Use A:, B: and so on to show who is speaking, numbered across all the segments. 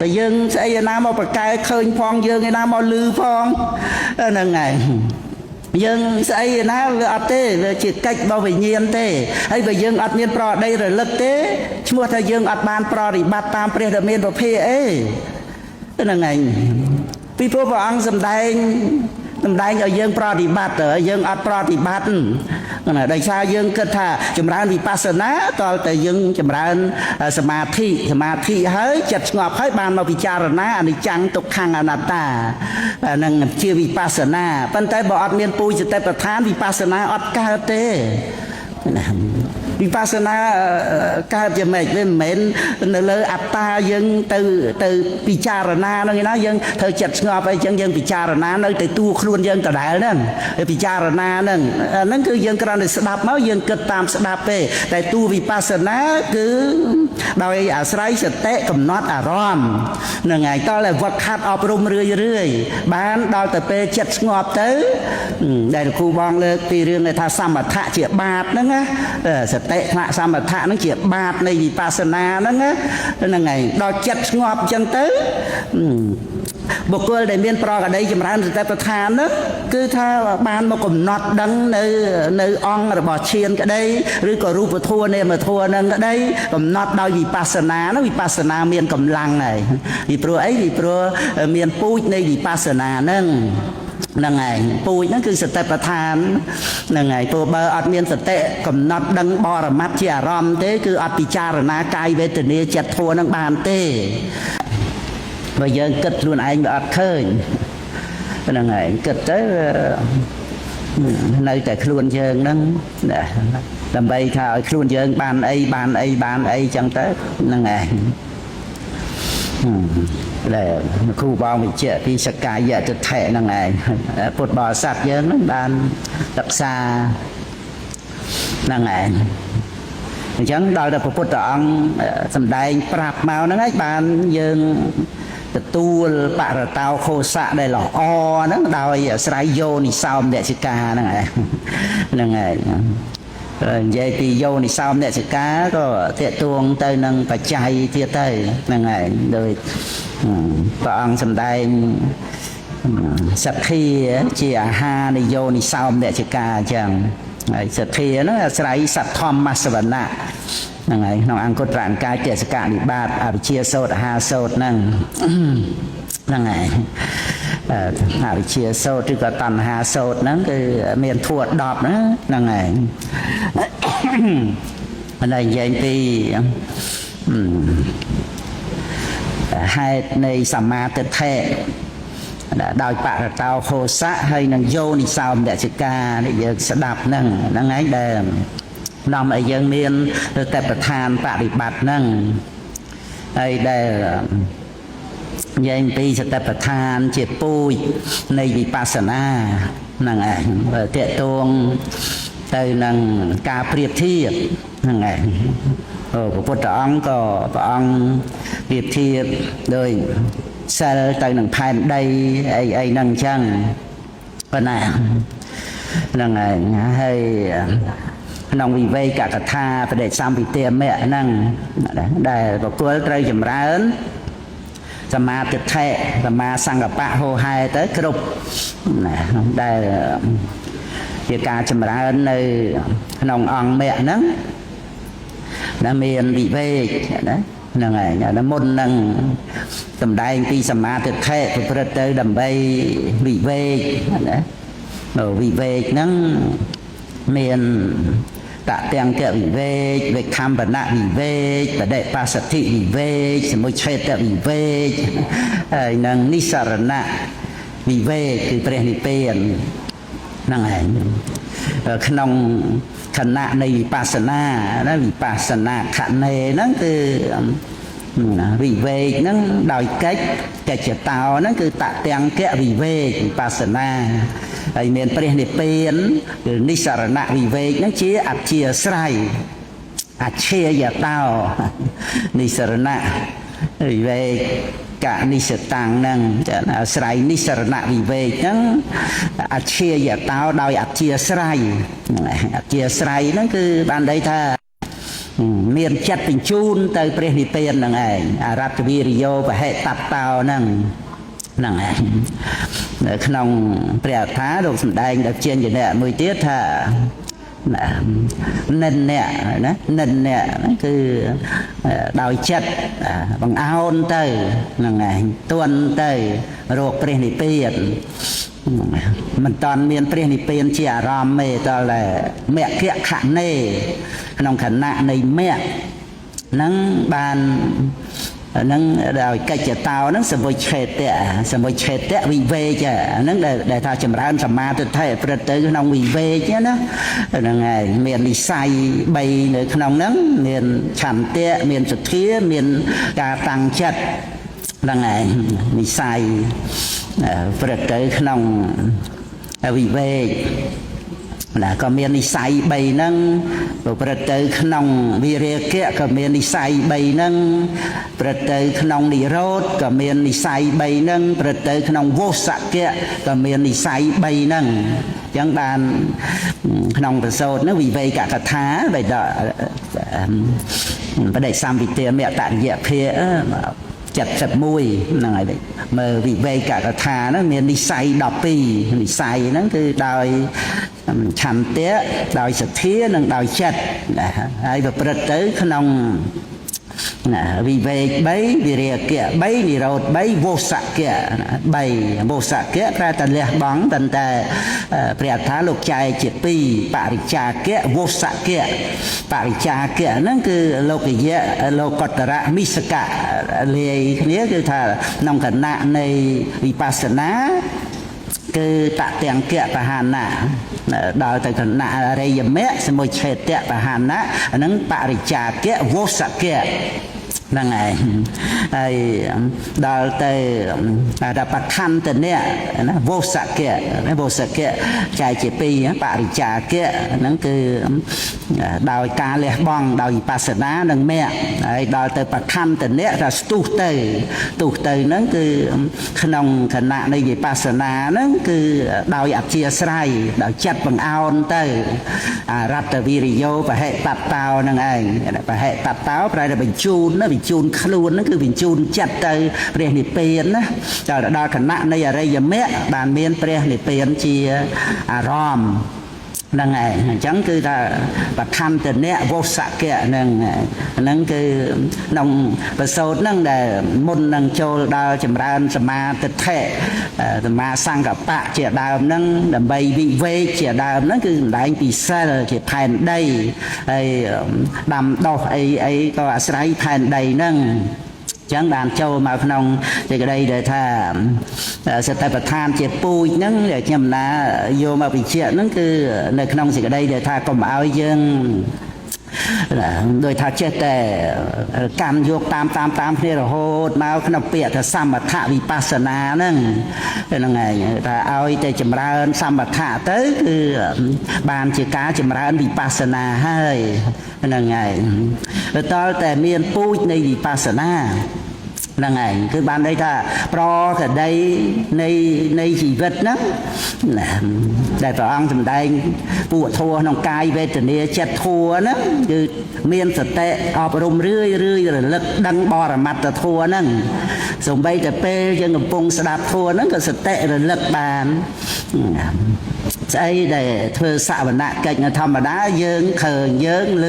A: តែយើងស្អីឯណាមកប្រកែឃើញផងយើងឯណាមកលឺផងហ្នឹងហើយយើងស្អីឯណាវាអត់ទេវាជាកិច្ចរបស់វិញ្ញាណទេហើយបើយើងអត់មានប្រដីរលឹកទេឈ្មោះថាយើងអត់បានប្រតិបត្តិតាមព្រះដ៏មានពភាអីហ្នឹងហើយពីព្រោះព្រះអង្គសម្ដែងសម្ដែងឲ្យយើងប្រតិបត្តិទៅយើងអត់ប្រតិបត្តិណាដោយសារយើងគិតថាចម្រើនវិបស្សនាតើតែយើងចម្រើនសមាធិសមាធិហើយចិត្តស្ងប់ហើយបានមកពិចារណាអនិច្ចំទុក្ខំអនត្តាហ្នឹងជាវិបស្សនាប៉ុន្តែបើអត់មានពូជសតិប្បដ្ឋានវិបស្សនាអត់កើតទេណាវិបស្សនាកើតជាម៉េចវាមិនមែននៅលើអត្តាយើងទៅទៅពិចារណាហ្នឹងឯណាយើងធ្វើចិត្តស្ងប់អីចឹងយើងពិចារណានៅតែតួខ្លួនយើងដដែលហ្នឹងពិចារណាហ្នឹងហ្នឹងគឺយើងគ្រាន់តែស្ដាប់មកយើងគិតតាមស្ដាប់ទេតែតួវិបស្សនាគឺដោយអាស្រ័យសតិកំណត់អារម្មណ៍ហ្នឹងហើយតើតែវឹកហាត់អប់រំរឿយរឿយបានដល់ទៅពេលចិត្តស្ងប់ទៅដែលគ្រូបងលើកពីរឿងថាសមថៈជាបាតហ្នឹងណាសតិថ្នាក់សមថៈហ្នឹងជាបាតនៃវិបស្សនាហ្នឹងហ្នឹងហើយដល់ចិត្តស្ងប់អញ្ចឹងទៅបុគ្គលដែលមានប្រកដីចម្រើនសតិប្បដ្ឋានហ្នឹងគឺថាបានមកកំណត់ដឹងនៅនៅអង្គរបស់ឈានក្តីឬក៏រូបធម៌នាមធម៌ហ្នឹងក្តីកំណត់ដោយវិបស្សនាហ្នឹងវិបស្សនាមានកម្លាំងហើយពីព្រោះអីពីព្រោះមានពូជនៃវិបស្សនាហ្នឹងហ្នឹងឯងពូជហ្នឹងគឺសតិប្បដ្ឋានហ្នឹងឯងព្រោះបើអត់មានសតិកំណត់ដឹងបរមត្តជាអារម្មណ៍ទេគឺអត់ពិចារណាកាយវេទនាចិត្តធម៌ហ្នឹងបានទេបើយើងគិតខ្លួនឯងវាអត់ឃើញហ្នឹងឯងគិតទៅនៅតែខ្លួនយើងហ្នឹងណាដើម្បីថាឲ្យខ្លួនយើងបានអីបានអីបានអីចឹងទៅហ្នឹងឯងដែលគ្រូបងវិជ្ជាពីសកាយទិដ្ឋិហ្នឹងឯងពុទ្ធបរិស័ទយើងហ្នឹងបានសិក្សាហ្នឹងឯងអញ្ចឹងដល់តែព្រះពុទ្ធអង្គសម្ដែងប្រាប់មកហ្នឹងឯងបានយើងទទួលបរតោខោសៈដែលល្អហ្នឹងដោយអាស្រ័យយោនិសោមនសិកាហ្នឹងឯងហ្នឹងឯងនិយាយពីយោនិសោមនសិកាក៏តាកទួងទៅនឹងបច្ច័យទៀតទៅហ្នឹងឯងដោយព្រះអង្គសម្ដែងសទ្ធាជាអាហារនៃយោនិសោមនសិកាអញ្ចឹងហើយសទ្ធាហ្នឹងអាស្រ័យសទ្ធម្មសវណៈហ្នឹងហើយក្នុងអង្គត្រអង្កាយទេសកនិបាតអវិជ្ជាសោតអាហារសោតហ្នឹងហ្នឹងហើយអវិជ្ជាសោតឬក៏តណ្ហាសោតហ្នឹងគឺមានធัว10ណាហ្នឹងហើយមិនដែលនិយាយពីហេតុនៃសមាទិដ្ឋិដោយបរតោខោសៈហើយនឹងយោនិសោមនសិកានេះយើងស្ដាប់ហ្នឹងហ្នឹងឯងដែលនាំឲ្យយើងមានតែប្រធានបរិបត្តិហ្នឹងហើយដែលនិយាយពីសតិប្បដ្ឋានជាពូជនៃវិបស្សនាហ្នឹងឯងបើតកតួងទៅនឹងការប្រៀបធៀបហ្នឹងឯងព្រះពុទ្ធអង្គក៏ព្រះអង្គប្រៀបធៀបដោយសិលទៅនឹងផែនដីអីអីហ្នឹងអញ្ចឹងប៉ុណ្ណាហ្នឹងឯងហើយក្នុងវិវេកកថាបដិសម្ពិទាមៈហ្នឹងដែលបុគ្គលត្រូវចម្រើនសមាទិដ្ឋិសមាសង្កបៈហោហែទៅគ្រប់ណាដែលជាការចម្រើននៅក្នុងអង្គមគ្គហ្នឹងណាមានវិវេកណាហ្នឹងឯងមុននឹងសម្ដែងពីសមាទិដ្ឋិប្រព្រឹត្តទៅដើម្បីវិវេកណាវិវេកហ្នឹងមានតទាំងកវិវេកវិខំបនៈវិវេកបដិបស្សទ្ធិវិវេកសមុច្ឆេតវិវេកហើយនឹងនិសរណៈវិវេកគឺព្រះនិព្វានហ្នឹងឯងក្នុងខណៈនៃវិបស្សនាណាវិបស្សនាខណេហ្នឹងគឺវិវេកហ្នឹងដោយកិច្ចកិច្ចតោហ្នឹងគឺតទាំងកវិវេកវិបស្សនាហើយមានព្រះនិព្វានគឺនិសរណៈវិវេកហ្នឹងជាអធិស្រ័យអឆេយតោនិសរណៈវិវេកកនិសតាំងហ្នឹងអាស្រ័យនិសរណៈវិវេកហ្នឹងអឆេយតោដោយអធិស្រ័យអធិស្រ័យហ្នឹងគឺបានន័យថា មានចិត្តបញ្ជូនទៅព្រះនិព្វានហ្នឹងឯងអរតវិរិយោបហិតតោហ្នឹងហ្នឹងឯងនៅក្នុងព្រះអត្ថាលោកសម្ដែងដល់ជាញ្ញៈមួយទៀតថានិនៈណានិនៈហ្នឹងគឺដោយចិត្តបង្អោនទៅហ្នឹងឯងទន់ទៅរកព្រះនិព្វានមិនតាន់មានព្រះនិព្វានជាអារម្មណ៍ទេតតែមគ្គខណេក្នុងខណៈនៃមគ្គហ្នឹងបានហ្នឹងដោយកិច្ចតោហ្នឹងសមុច្ឆេតៈសមុច្ឆេតៈវិវេចហ្នឹងដែលថាចម្រើនសមាទិដ្ឋិប្រព្រឹត្តទៅក្នុងវិវេចណាហ្នឹងហើយមាននិស័យ3នៅក្នុងហ្នឹងមានឆន្ទៈមានសទ្ធាមានការតាំងចិត្តហ្នឹងឯងនិស័យប្រព្រឹត្តទៅក្នុងវិវេចណាក៏មាននិស័យ3ហ្នឹងប្រព្រឹត្តទៅក្នុងវិរាគៈក៏មាននិស័យ3ហ្នឹងប្រព្រឹត្តទៅក្នុងនិរោធក៏មាននិស័យ3ហ្នឹងប្រព្រឹត្តទៅក្នុងវោសគៈក៏មាននិស័យ3ហ្នឹងអញ្ចឹងបានក្នុងប្រសូតហ្នឹងវិវេកកថាដែលដល់បដិសម្ពិទាមតរិយភា71ហ្នឹងហើយមើលវិវេកកថាហ្នឹងមាននិស័យ12និស័យហ្នឹងគឺដោយឆន្ទៈដោយសទ្ធានិងដោយចិត្តហើយប្រព្រឹត្តទៅក្នុងណាវិវេក3វិរាគៈ3និរោធ3វោសគៈ3វោសគៈប្រែតែលះបង់ប៉ុន្តែព្រះអត្ថាលោកចែកជា2បរិច្ចាគៈវោសគៈបរិច្ចាគៈហ្នឹងគឺលោកយៈលោកតរៈមិសកៈលាយគ្នាគឺថាក្នុងគណៈនៃវិបស្សនាគឺតទាំងគៈបហានៈដល់ទៅគណៈអរិយមគ្គសមុច្ឆេតៈបហានៈហ្នឹងបរិច្ចាគៈវោសគៈហ្នឹងឯងហើយដល់ទៅដល់បខន្តនៈណាវោសគៈណាវោសគៈចែកជាពីរបរិច្ចាគៈហ្នឹងគឺដោយការលះបង់ដោយវិបស្សនានិងមគ្គហើយដល់ទៅបខន្តនៈថាស្ទុះទៅទុះទៅហ្នឹងគឺក្នុងគណៈនៃវិបស្សនាហ្នឹងគឺដោយអធិស្រ័យដោយចិត្តបង្អោនទៅអរតវិរិយោបហិតតោហ្នឹងឯងបហិតតោប្រែតែបញ្ជូនណាបញ្ជូនខ្លួនហ្នឹងគឺបញ្ជូនចិត្តទៅព្រះនិព្វានណាដល់គណៈនៃអរិយមគ្គបានមានព្រះនិព្វានជាអារម្មណ៍ហ្នឹងឯងអញ្ចឹងគឺថាបខន្តនៈវោសគៈហ្នឹងហ្នឹងគឺក្នុងប្រសូតហ្នឹងដែលមុននឹងចូលដល់ចម្រើនសមាទិដ្ឋិសមាសង្កបៈជាដើមហ្នឹងដើម្បីវិវេកជាដើមហ្នឹងគឺសម្ដែងពីសិលជាផែនដីហើយដាំដុះអីអីក៏អាស្រ័យផែនដីហ្នឹងចឹងបានចូលមកក្នុងសេចក្តីដែលថាសតិប្បដ្ឋានជាពូជហ្នឹងដែលខ្ញុំណាយកមកបញ្ជាក់ហ្នឹងគឺនៅក្នុងសេចក្តីដែលថាកុំឲ្យយើងដោយថាចេះតែកម្មយកតាមតាមតាមគ្នារហូតមកក្នុងពាក្យថាសមថវិបស្សនាហ្នឹងហ្នឹងឯងថាឲ្យតែចម្រើនសមថៈទៅគឺបានជាការចម្រើនវិបស្សនាហើយហ្នឹងឯងតើតែមានពូជនៃវិបស្សនាហ្នឹងឯងគឺបានន័យថាប្រកដីនៃជីវិតហ្នឹងដែលព្រះអង្គសម្ដែងពួកធัวក្នុងកាយវេទនាចិត្តធัวហ្នឹងគឺមានសតិអប់រំរឿយរឿយរលឹកដឹងបរមត្តធัวហ្នឹងសូម្បីតែពេលយើងកំពុងស្ដាប់ធัวហ្នឹងក៏សតិរលឹកបានស្អីដែលធ្វើសវនកិច្ចនៅធម្មតាយើងឃើញយើងឮ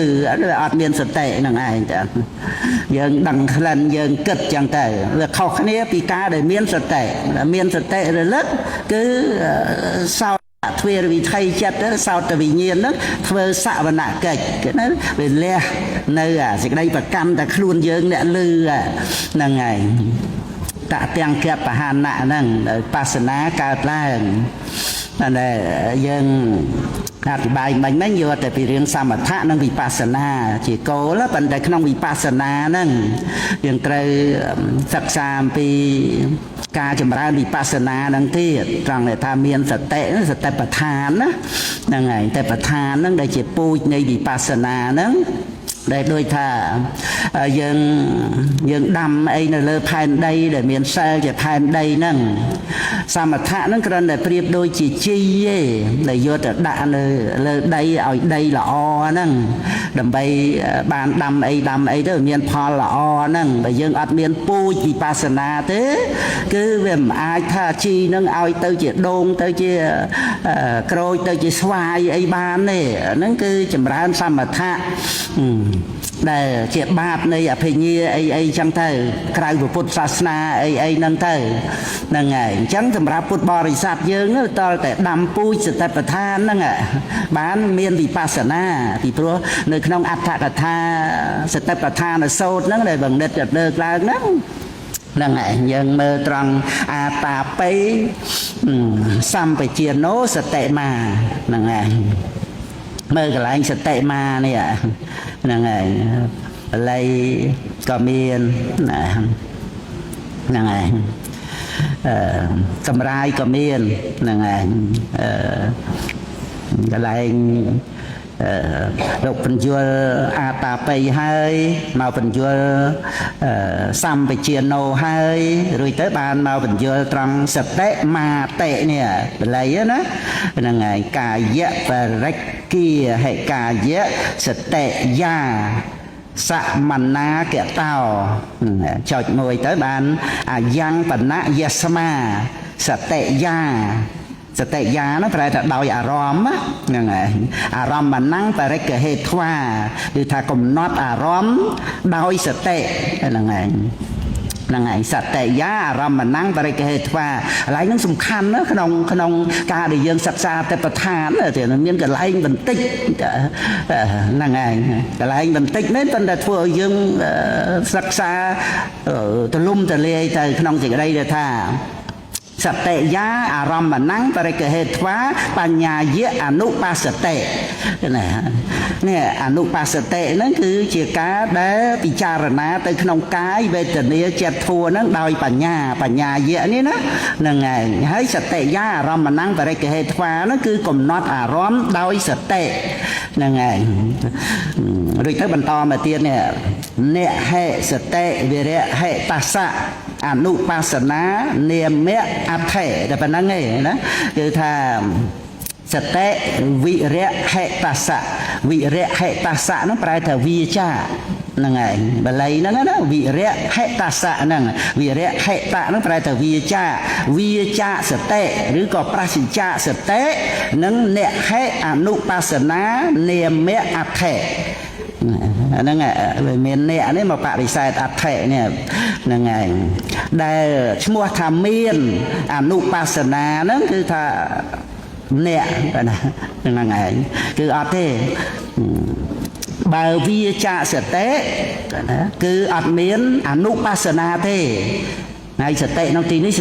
A: អត់មានសតិហ្នឹងឯងចាយើងដឹងក្លិនយើងគិតចឹងទៅវាខុសគ្នាពីការដែលមានសតិមានសតិរលឹកគឺសោតទ្វេរវិថីចិត្តសោតវិញ្ញាណហ្នឹងធ្វើសវនកិច្ចគេណាវាលះនៅអាសេចក្តីប្រកម្មតែខ្លួនយើងអ្នកឮហ្នឹងឯងតទាំងគបហានៈហ្នឹងដោយបាសនាកើតឡើងតែយើងអធិប្បាយមិញមិញយកតែពីរឿងសមថៈនិងវិបស្សនាជាគោលប៉ុន្តែក្នុងវិបស្សនាហ្នឹងយើងត្រូវសិក្សាអំពីការចម្រើនវិបស្សនាហ្នឹងទៀតត្រង់ដែលថាមានសតិសតិប្បដ្ឋានណាហ្នឹងហើយតែបដ្ឋានហ្នឹងដែលជាពូជនៃវិបស្សនាហ្នឹង ដែលដូចថាយើងយើងដាំអីនៅលើផែនដីដែលមានសិលជាផែនដីហ្នឹងសមថៈហ្នឹងគ្រាន់តែប្រៀបដូចជាជីទេដែលយកទៅដាក់នៅលើដីឲ្យដីល្អហ្នឹងដើម្បីបានដាំអីដាំអីទៅមានផលល្អហ្នឹងបើយើងអត់មានពូជវិបស្សនាទេគឺវាមិនអាចថាជីហ្នឹងឲ្យទៅជាដូងទៅជាក្រូចទៅជាស្វាយអីបានទេហ្នឹងគឺចម្រើនសមថៈដែលជាបាបនៃអភិញ្ញាអីអីចឹងទៅក្រៅពុទ្ធសាសនាអីអីហ្នឹងទៅហ្នឹងហើយអញ្ចឹងសម្រាប់ពុទ្ធបរិស័ទយើងតើតែដាំពូជសតិប្បដ្ឋានហ្នឹងបានមានវិបស្សនាពីព្រោះនៅក្នុងអត្ថកថាសតិប្បដ្ឋានសូត្រហ្នឹងដែលបណ្ឌិតលើកឡើងហ្នឹងហ្នឹងហើយយើងមើលត្រង់អាតាបិសម្បជាណោសតិមាហ្នឹងហើយមើលកន្លែងសតិមានេះហ្នឹងហើយបល័យក៏មានណាហ្នឹងហើយអឺសម្រាយក៏មានហ្នឹងហើយកន្លែងលោកបញ្យលអាតាបិហើយមកបញ្យលសម្បជាណោហើយរួចទៅបានមកបញ្យលត្រង់សតិមាតិនេះបល័យណាហ្នឹងហើយកាយបរិគាហិកាយសតិយាសមនាកតោចុចមួយទៅបានអាយ៉ាងបណយស្មាសតិយាសតិយាហ្នឹងប្រែថាដោយអារម្មណ៍ហ្នឹងហើយអារម្មណ៍ហ្នឹងបរិកហេថ្វាគឺថាកំណត់អារម្មណ៍ដោយសតិហ្នឹងហើយហ្នឹងហើយសតិយាអារម្មណ៍ហ្នឹងបរិកហេថ្វាកន្លែងហ្នឹងសំខាន់ណាក្នុងក្នុងការដែលយើងសិក្សាតបឋានទេមានកន្លែងបន្តិចហ្នឹងហើយកន្លែងបន្តិចមែនប៉ុន្តែធ្វើឲ្យយើងសិក្សាទលំទលាយទៅក្នុងសេចក្តីដែលថាសតិយាអារម្មណ៍ហ្នឹងបរិកហេថ្វាបញ្ញាយៈអនុបស្សតិណានេះអនុបស្សតិហ្នឹងគឺជាការដែលពិចារណាទៅក្នុងកាយវេទនាចិត្តធัวហ្នឹងដោយបញ្ញាបញ្ញាយៈនេះណាហ្នឹងហើយហើយសតិយាអារម្មណ៍ហ្នឹងបរិកហេថ្វាហ្នឹងគឺកំណត់អារម្មណ៍ដោយសតិហ្នឹងហើយរួចទៅបន្តមកទៀតនេះអ្នកហេសតិវិរៈហេតសៈអនុបស្សនានាមៈអដ្ឋិតែប៉ុណ្្នឹងឯងណាគឺថាសតិវិរៈហេតសៈវិរៈហេតសៈហ្នឹងប្រែថាវាចាហ្នឹងឯងបាលីហ្នឹងណាវិរៈហេតសៈហ្នឹងវិរៈហេតៈហ្នឹងប្រែថាវាចាវាចាសតិឬក៏ប្រសិជ្ជសតិនិងអ្នកហេអនុបស្សនានាមៈអដ្ឋិហ្នឹងវាមានអ្នកនេះមកបរិសេធអដ្ឋិនេះហ្នឹងឯងដែលឈ្មោះថាមានអនុបស្សនាហ្នឹងគឺថាអ្នកណាហ្នឹងឯងគឺអត់ទេបើវាចាសតិណាគឺអត់មានអនុបស្សនាទេហើយសតិក្នុងទីនេះ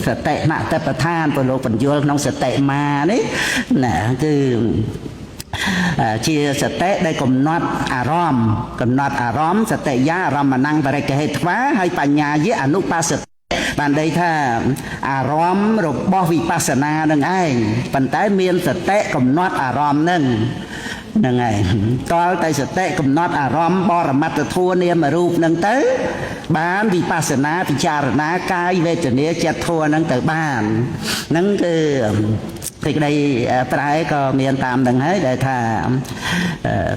A: សតិមតបដ្ឋានព្រោះលោកបញ្យល់ក្នុងសតិមានេះណាគឺជាសតិដែលកំណត់អារម្មណ៍កំណត់អារម្មណ៍សតិយាអារម្មណ៍ណੰបរិកហេថ្វាហើយបញ្ញាយៈអនុបស្សតិបានន័យថាអារម្មណ៍របស់វិបស្សនានឹងឯងប៉ុន្តែមានសតិកំណត់អារម្មណ៍នឹងហ្នឹងហើយតលតែសតិកំណត់អារម្មណ៍បរមត្តធัวនាមរូបនឹងទៅបានវិបស្សនាពិចារណាកាយវេទនាចិត្តធัวនឹងទៅបានហ្នឹងគឺសេចក្តីប្រែក៏មានតាមនឹងហើយដែលថា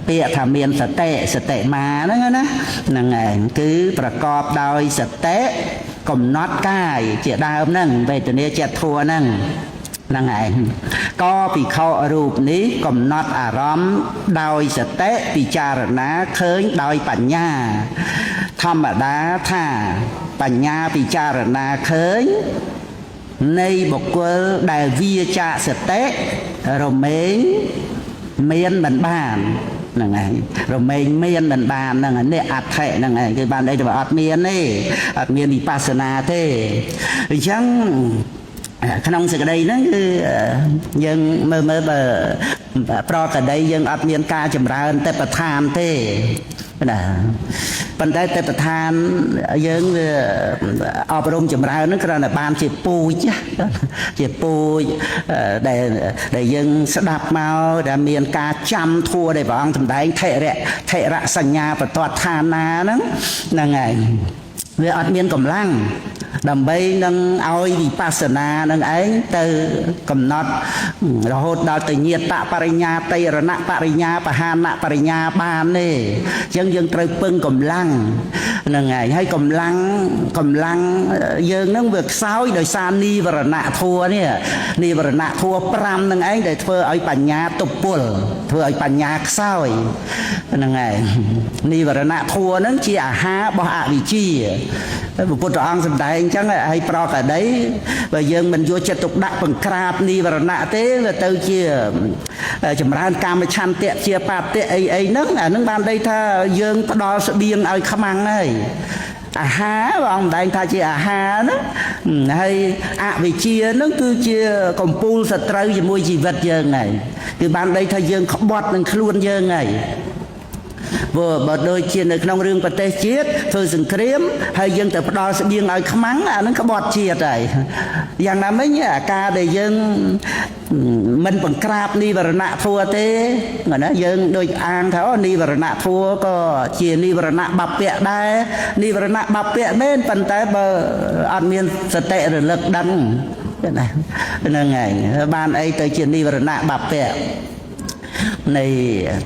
A: ពាក្យថាមានសតិសតិមាហ្នឹងណាហ្នឹងឯងគឺប្រកបដោយសតិកំណត់កាយជាដើមហ្នឹងវេទនាចិត្តធัวហ្នឹងហ្នឹងឯងក៏ភិក្ខុរូបនេះកំណត់អារម្មណ៍ដោយសតិពិចារណាឃើញដោយបញ្ញាធម្មតាថាបញ្ញាពិចារណាឃើញនៃបុគ្គលដែលវាចាសតិរមែងមានមិនបានហ្នឹងឯងរមែងមានមិនបានហ្នឹងនេះអដ្ឋិហ្នឹងឯងគឺបានអីទៅអត់មានទេអត់មានវិបស្សនាទេអញ្ចឹងក្នុងសេចក្តីហ្នឹងគឺយើងមើលមើលបើប្រកដីយើងអត់មានការចម្រើនតបឋានទេ ណាប៉ុន្តែតបឋានយើងវាអប់រំចម្រើនហ្នឹងគ្រាន់តែបានជាពូជជាពូជដែលដែលយើងស្ដាប់មកដែលមានការចាំធัวដែលព្រះអង្គសម្ដែងថិរៈថិរៈសញ្ញាបតតឋានាហ្នឹងហ្នឹងហើយវាអត់មានកម្លាំងដើម្បីនឹងឲ្យវិបស្សនានឹងឯងទៅកំណត់រហូតដល់ទៅញាតបរិញ្ញាតិរណបរិញ្ញាបហានបរិញ្ញាបានទេអញ្ចឹងយើងត្រូវពឹងកម្លាំងហ្នឹងឯងហើយកម្លាំងកម្លាំងយើងនឹងវាខ្សោយដោយសារនិវរណៈធัวនេះនិវរណៈធัว5នឹងឯងដែលធ្វើឲ្យបញ្ញាទពុលធ្វើឲ្យបញ្ញាខ្សោយហ្នឹងឯងនិវរណៈធัวហ្នឹងជាអាហាររបស់អវិជ្ជាព្រះពុទ្ធអង្គសម្ដែងអញ្ចឹងហើយប្រកដីបើយើងមិនយកចិត្តទុកដាក់បង្ក្រាបនិវរណៈទេវាទៅជាចម្រើនកាមឆន្ទៈជាបាតៈអីអីហ្នឹងអាហ្នឹងបានន័យថាយើងផ្ដល់ស្បៀងឲ្យខ្មាំងហើយអាហារព្រះអង្គសម្ដែងថាជាអាហារណាហើយអវិជ្ជាហ្នឹងគឺជាកំពូលសត្រូវជាមួយជីវិតយើងហើយគឺបានន័យថាយើងក្បត់នឹងខ្លួនយើងហើយព្រោះបើដូចជានៅក្នុងរឿងប្រទេសជាតិធ្វើសង្គ្រាមហើយយើងទៅផ្ដល់ស្បៀងឲ្យខ្មាំងអានឹងក្បត់ជាតិហើយយ៉ាងណាមិញអាការដែលយើងមិនបង្ក្រាបនិវរណៈធัวទេណាយើងដូចអាងថាអូនិវរណៈធัวក៏ជានិវរណៈបព្វៈដែរនិវរណៈបព្វៈមែនប៉ុន្តែបើអត់មានសតិរលឹកដឹងណាហ្នឹងហើយបានអីទៅជានិវរណៈបព្វៈនៃ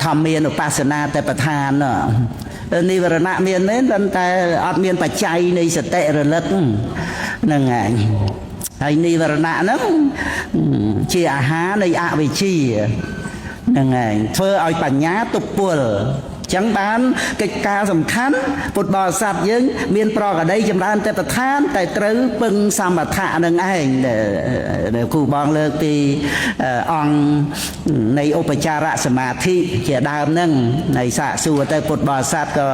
A: ធម្មានុបស្សនាតបឋាននិវរណៈមានមែនប៉ុន្តែអត់មានបច្ច័យនៃសតិរលឹកហ្នឹងហើយហើយនិវរណៈហ្នឹងជាអាហារនៃអវិជ្ជាហ្នឹងហើយធ្វើឲ្យបញ្ញាទពុលចឹងបានកិច្ចការសំខាន់ពុទ្ធបរិស័ទយើងមានប្រកដីចម្រើនតបឋានតែត្រូវពឹងសមថៈនឹងឯងដែលគ្រូបងលើកពីអង្គនៃឧបចារសមាធិជាដើមហ្នឹងនៃសាកសួរទៅពុទ្ធបរិស័ទក៏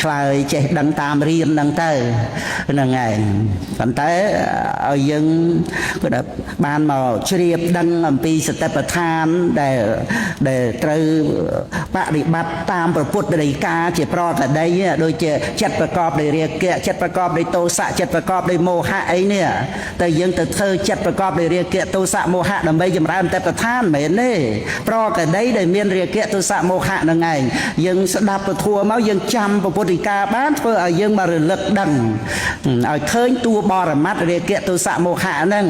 A: ឆ្លើយចេះដឹងតាមរៀនហ្នឹងទៅហ្នឹងឯងប៉ុន្តែឲ្យយើងក៏បានមកជ្រាបដឹងអំពីសតិប្បដ្ឋានដែលដែលត្រូវបរិបត្តិតាមព្រះពុទ្ធដីកាជាប្រកដីដូចជាចិត្តប្រកបដោយរាគៈចិត្តប្រកបដោយទោសៈចិត្តប្រកបដោយមោហៈអីនេះតែយើងទៅធ្វើចិត្តប្រកបដោយរាគៈទោសៈមោហៈដើម្បីចម្រើនតបឋានមិនមែនទេប្រកដីដែលមានរាគៈទោសៈមោហៈនឹងឯងយើងស្ដាប់ពធមកយើងចាំព្រះពុទ្ធដីកាបានធ្វើឲ្យយើងមករលឹកដឹងឲ្យឃើញតួបរមត្តរាគៈទោសៈមោហៈហ្នឹង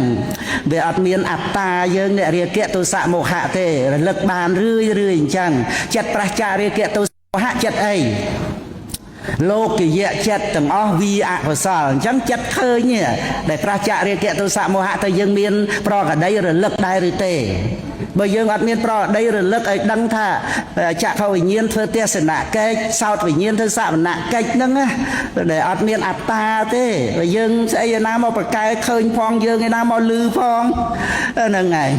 A: វាអត់មានអត្តាយើងអ្នករាគៈទោសៈមោហៈទេរលឹកបានរឿយរឿយអញ្ចឹងចិត្តប្រឆារាគៈទោសហៈចិត្តអីលោកយៈចិត្តទាំងអស់វាអកុសលអញ្ចឹងចិត្តឃើញដែលប្រឆារាគៈទោសៈមោហៈទៅយើងមានប្រកដីរលឹកដែរឬទេបើយើងអត់មានប្រដីរលឹកឲ្យដឹងថាចក្ខុវិញ្ញាណធ្វើទស្សនកិច្ចសោតវិញ្ញាណធ្វើសវនកិច្ចហ្នឹងណាដែលអត់មានអត្តាទេបើយើងស្អីឯណាមកប្រកែឃើញផងយើងឯណាមកលឺផងហ្នឹងហើយ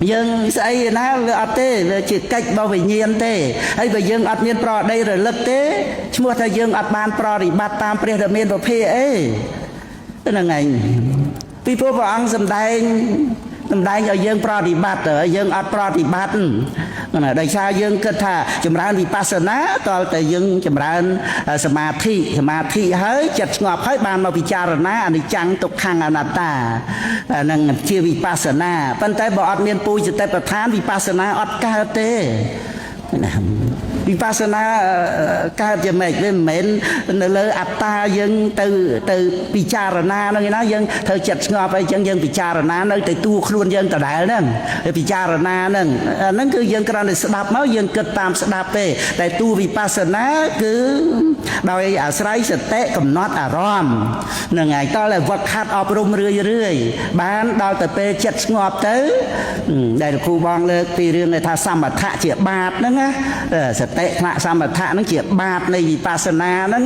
A: យើងស្អីណាវាអត់ទេវាជាកិច្ចរបស់វិញ្ញាណទេហើយបើយើងអត់មានប្រដីរលឹកទេឈ្មោះថាយើងអត់បានប្រតិបត្តិតាមព្រះរាមាពភាអីហ្នឹងឯងពីព្រោះព្រះអង្គសម្ដែងឲ្យយើងប្រតិបត្តិយើងអត់ប្រតិបត្តិណាដោយសារយើងគិតថាចម្រើនវិបស្សនាតើតែយើងចម្រើនសមាធិសមាធិហើយចិត្តស្ងប់ហើយបានមកពិចារណាអនិច្ចំទុក្ខំអនត្តានឹងជាវិបស្សនាប៉ុន្តែបើអត់មានពូជសតិប្បដ្ឋានវិបស្សនាអត់កើតទេណាវិបស្សនាកើតជាម៉េចវាមិនមែននៅលើអត្តាយើងទៅទៅពិចារណាហ្នឹងឯណាយើងធ្វើចិត្តស្ងប់អីចឹងយើងពិចារណានៅតែតួខ្លួនយើងដដែលហ្នឹងពិចារណាហ្នឹងហ្នឹងគឺយើងគ្រាន់តែស្ដាប់មកយើងគិតតាមស្ដាប់ទេតែតួវិបស្សនាគឺដោយអាស្រ័យសតិកំណត់អារម្មណ៍ហ្នឹងហើយតើតែវឹកហាត់អប់រំរឿយរឿយបានដល់ទៅពេលចិត្តស្ងប់ទៅដែលគ្រូបងលើកពីរឿងថាសមថៈជាបាបហ្នឹងណាសតិថ្នាក់សមថៈហ្នឹងជាបាបនៃវិបស្សនាហ្នឹង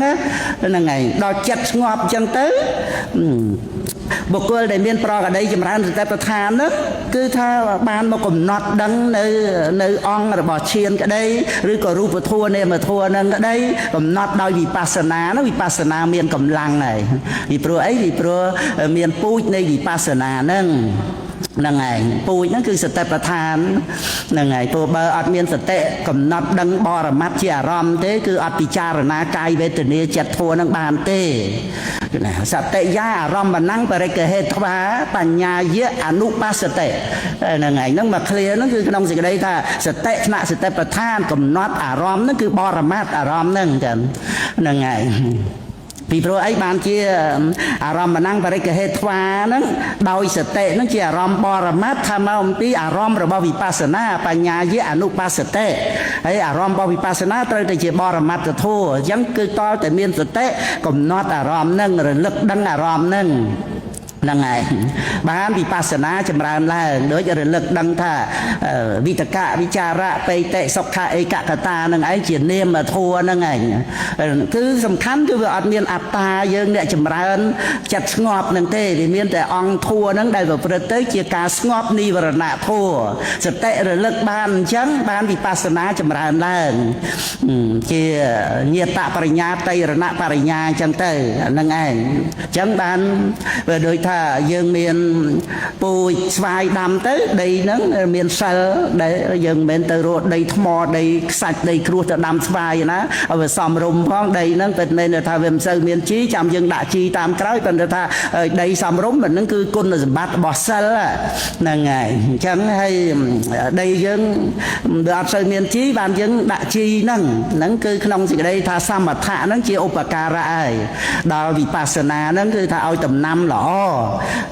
A: ហ្នឹងហើយដល់ចិត្តស្ងប់អញ្ចឹងទៅបុគ្គលដែលមានប្រកដីចម្រើនសតិប្បដ្ឋានហ្នឹងគឺថាបានមកកំណត់ដឹងនៅនៅអង្គរបស់ឈានក្តីឬក៏រូបធម៌នាមធម៌ហ្នឹងក្តីកំណត់ដោយវិបស្សនាហ្នឹងវិបស្សនាមានកម្លាំងហើយពីព្រោះអីពីព្រោះមានពូជនៃវិបស្សនាហ្នឹង ហ្នឹងឯងពូជហ្នឹងគឺសតិប្បដ្ឋានហ្នឹងឯងព្រោះបើអត់មានសតិកំណត់ដឹងបរមត្តជាអារម្មណ៍ទេគឺអត់ពិចារណាកាយវេទនាចិត្តធัวហ្នឹងបានទេណាសតិយាអារម្មណ៍ណੰបរិកហេត្វាបញ្ញាយៈអនុបស្សតិហ្នឹងឯងហ្នឹងមកឃ្លាហ្នឹងគឺក្នុងសេចក្តីថាសតិថ្នាក់សតិប្បដ្ឋានកំណត់អារម្មណ៍ហ្នឹងគឺបរមត្តអារម្មណ៍ហ្នឹងចឹងហ្នឹងឯងពីព្រោះអីបានជាអារម្មណ៍ណੰបរិកហេត្វាហ្នឹងដោយសតិហ្នឹងជាអារម្មណ៍បរមត្តថាមកអំពីអារម្មណ៍របស់វិបស្សនាបញ្ញាយៈអនុបស្សតិហើយអារម្មណ៍របស់វិបស្សនាត្រូវតែជាបរមត្តធម៌អញ្ចឹងគឺតតែមានសតិកំណត់អារម្មណ៍ហ្នឹងរលឹកដឹងអារម្មណ៍ហ្នឹងហ្នឹងឯងបានវិបស្សនាចម្រើនឡើងដូចរលឹកដឹងថាវិតកៈវិចារៈបេតិសុខៈឯកកតានឹងឯងជានាមធัวហ្នឹងឯងគឺសំខាន់គឺវាអត់មានអត្តាយើងអ្នកចម្រើនចិត្តស្ងប់នឹងទេវាមានតែអង្គធัวហ្នឹងដែលប្រព្រឹត្តទៅជាការស្ងប់និវរណៈធัวសតិរលឹកបានអញ្ចឹងបានវិបស្សនាចម្រើនឡើងជាញាតបរិញ្ញាតៃរណបរិញ្ញាអញ្ចឹងទៅហ្នឹងឯងអញ្ចឹងបានវាដូចថាយើងមានពូជស្វាយដាំទៅដីហ្នឹងមានសិលដែលយើងមិនមែនទៅរកដីថ្មដីខ្សាច់ដីគ្រួសទៅដាំស្វាយណាឲ្យវាសមរម្យផងដីហ្នឹងពិតមែនថាវាមិនសូវមានជីចាំយើងដាក់ជីតាមក្រោយប៉ុន្តែថាដីសមរម្យហ្នឹងគឺគុណសម្បត្តិរបស់សិលហ្នឹងហើយអញ្ចឹងហើយដីយើងវាអត់សូវមានជីបានយើងដាក់ជីហ្នឹងហ្នឹងគឺក្នុងសេចក្តីថាសមថៈហ្នឹងជាឧបការៈហើយដល់វិបស្សនាហ្នឹងគឺថាឲ្យដំណាំល្អ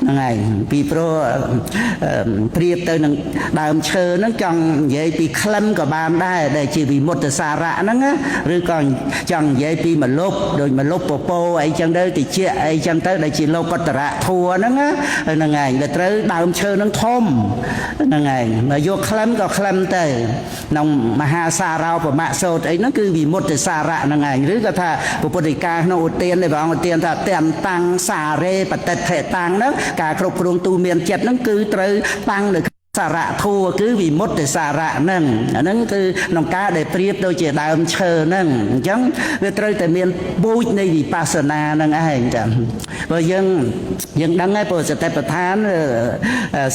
A: ហ្នឹងហើយពីព្រោះប្រៀបទៅនឹងដើមឈើហ្នឹងចង់និយាយពីក្លិនក៏បានដែរដែលជាវិមុតសារៈហ្នឹងឬក៏ចង់និយាយពីមលុបដូចមលុបពពោអីចឹងទៅតិចអីចឹងទៅដែលជាលោកតរៈធัวហ្នឹងហ្នឹងឯងវាត្រូវដើមឈើហ្នឹងធំហ្នឹងឯងមកយកក្លិនក៏ក្លិនទៅក្នុងមហាសារោបមៈសោតអីហ្នឹងគឺវិមុតសារៈហ្នឹងឯងឬក៏ថាពុទ្ធិកាក្នុងឧទាននៃព្រះអង្គឧទានថាទាំងតាំងសារេបតិដ្ឋិតាំងហ្នឹងការគ្រប់គ្រងទូមានចិត្តហ្នឹងគឺត្រូវតាំងនៅសារៈធัวគឺវិមុតតិសារៈហ្នឹងអាហ្នឹងគឺក្នុងការដែលប្រៀបដូចជាដើមឈើហ្នឹងអញ្ចឹងវាត្រូវតែមានពូជនៃវិបស្សនាហ្នឹងឯងចាព្រោះយើងដឹងហើយព្រោះសតិប្បដ្ឋាន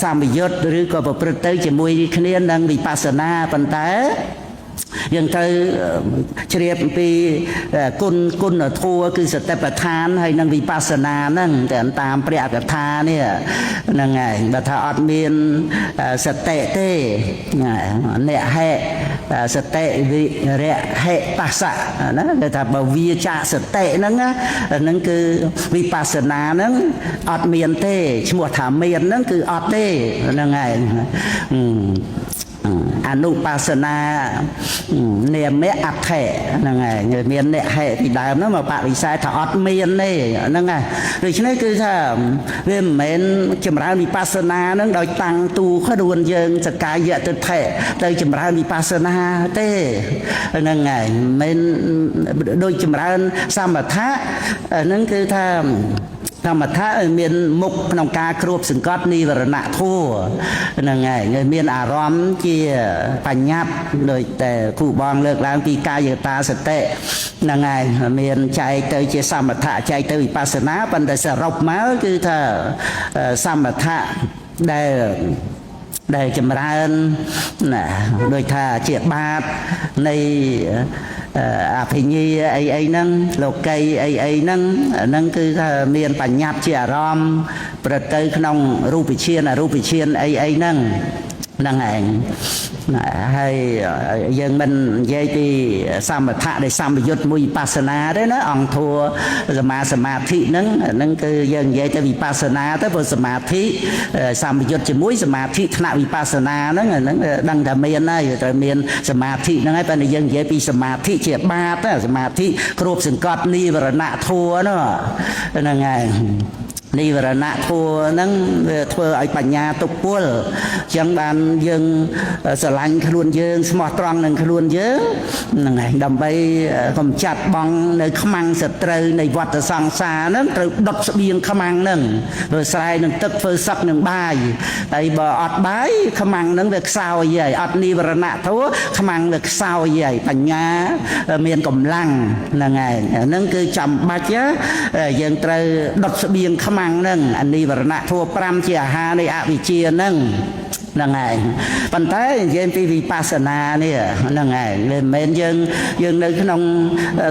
A: សម្បយុទ្ធឬក៏ប្រព្រឹត្តទៅជាមួយគ្នានឹងវិបស្សនាប៉ុន្តែយើងត្រូវជ្រាបអំពីគុណធម៌គឺសតិប្បដ្ឋានហើយនិងវិបស្សនាហ្នឹងតែតាមព្រះកថានេះហ្នឹងហើយបើថាអត់មានសតិទេអ្នកហេសតិវិរៈហេបស្សៈណាគេថាបើវាចាកសតិហ្នឹងហ្នឹងគឺវិបស្សនាហ្នឹងអត់មានទេឈ្មោះថាមានហ្នឹងគឺអត់ទេហ្នឹងហើយអនុបស្សនានាមៈអដ្ឋិហ្នឹងហើយមានអ្នកហេពីដើមហ្នឹងមកបរិសេធថាអត់មានទេហ្នឹងហើយដូច្នេះគឺថាវាមិនមែនចម្រើនវិបស្សនាហ្នឹងដោយតាំងទូខ្លួនយើងសកាយទិដ្ឋិទៅចម្រើនវិបស្សនាទេហ្នឹងហើយមិនដូចចម្រើនសមថៈហ្នឹងគឺថាសមថៈមានមុខក្នុងការគ្របសង្កត់និវរណៈធัวហ្នឹងហើយមានអារម្មណ៍ជាបញ្ញត្តិដូចតែគ្រូបងលើកឡើងពីកាយតាសតិហ្នឹងហើយមានចែកទៅជាសមថៈចែកទៅវិបស្សនាប៉ុន្តែសរុបមកគឺថាសមថៈដែលចម្រើនណាដូចថាជាបាតនៃអភិញ្ញាអីអីហ្នឹងលោកីអីអីហ្នឹងហ្នឹងគឺថាមានបញ្ញត្តិជាអារម្មណ៍ប្រទៅក្នុងរូបឈានអរូបឈានអីអីហ្នឹងហ្នឹងឯងហើយយើងមិននិយាយពីសមថៈដែលសម្បយុទ្ធមួយវិបស្សនាទេណាអង្គធัวសមាសមាធិហ្នឹងហ្នឹងគឺយើងនិយាយទៅវិបស្សនាទៅព្រោះសមាធិសម្បយុទ្ធជាមួយសមាធិថ្នាក់វិបស្សនាហ្នឹងហ្នឹងដឹងថាមានហើយត្រូវមានសមាធិហ្នឹងហើយប៉ុន្តែយើងនិយាយពីសមាធិជាបាតសមាធិគ្របសង្កត់និវរណៈធัวនោះហ្នឹងហើយនិវរណៈធัวហ្នឹងវាធ្វើឲ្យបញ្ញាទុពលអញ្ចឹងបានយើងស្រឡាញ់ខ្លួនយើងស្មោះត្រង់នឹងខ្លួនយើងហ្នឹងឯងដើម្បីកំចាត់បងនៅខ្មាំងសត្រូវនៃវដ្តសង្សារហ្នឹងត្រូវដុតស្បៀងខ្មាំងហ្នឹងធ្វើស្រែនឹងទឹកធ្វើសឹកនឹងបាយហើយបើអត់បាយខ្មាំងហ្នឹងវាខ្សោយហើយអត់និវរណៈធัวខ្មាំងវាខ្សោយហើយបញ្ញាមានកម្លាំងហ្នឹងឯងហ្នឹងគឺចាំបាច់យើងត្រូវដុតស្បៀងខ្មាំ ខ្មាំងហ្នឹងអានិវរណៈធัว5ជាអាហារនៃអវិជ្ជាហ្នឹងហ្នឹងឯងប៉ុន្តែនិយាយពីវិបស្សនានេះហ្នឹងឯងវាមិនមែនយើងយើងនៅក្នុង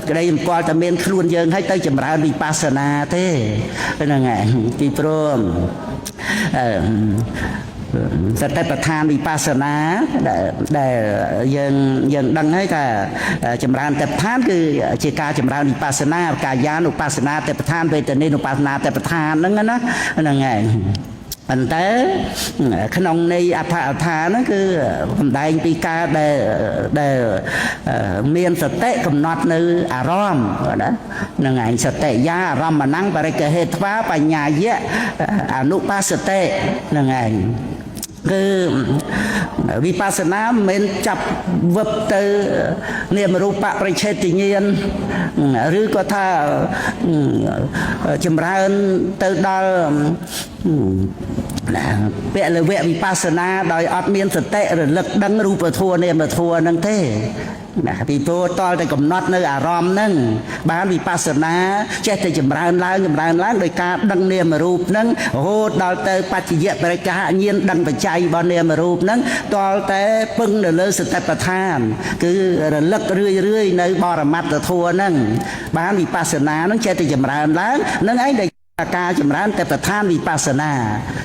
A: ក្តីសម្គាល់តែមានខ្លួនយើងហើយទៅចម្រើនវិបស្សនាទេហ្នឹងឯងពីព្រោះសតិប្បដ្ឋានវិបស្សនាដែលយើងយើងដឹងហើយថាចម្រើនតិប្បដ្ឋានគឺជាការចម្រើនវិបស្សនាកាយានុបស្សនាតិប្បដ្ឋានវេទនានុបស្សនាតិប្បដ្ឋានហ្នឹងណាហ្នឹងឯងប៉ុន្តែក្នុងន័យអដ្ឋអដ្ឋាហ្នឹងគឺសំដែងពីការដែលដែលមានសតិកំណត់នៅអារម្មណ៍ណាហ្នឹងឯងសតិយាអារម្មណੰបរិកហេត្វាបញ្ញាយៈអនុបស្សតិហ្នឹងឯងគឺវិបស្សនាមិនមែនចាប់វឹបទៅនាមរូបប្រឆេទញ្ញាណឬក៏ថាចម្រើនទៅដល់ពលវៈវិបស្សនាដោយអត់មានសតិរលឹកដឹងរូបធម៌នាមធម៌ហ្នឹងទេណាពីព្រោះតល់តែកំណត់នៅអារម្មណ៍ហ្នឹងបានវិបស្សនាចេះតែចម្រើនឡើងចម្រើនឡើងដោយការដឹងនាមរូបហ្នឹងរហូតដល់ទៅបច្ចយបរិកហញ្ញាណដឹងបច្ច័យរបស់នាមរូបហ្នឹងតល់តែពឹងនៅលើសតិប្បដ្ឋានគឺរលឹករឿយរឿយនៅបរមត្តធម៌ហ្នឹងបានវិបស្សនាហ្នឹងចេះតែចម្រើនឡើងហ្នឹងឯងដែលការចម្រើនតែប្រធានវិបស្សនា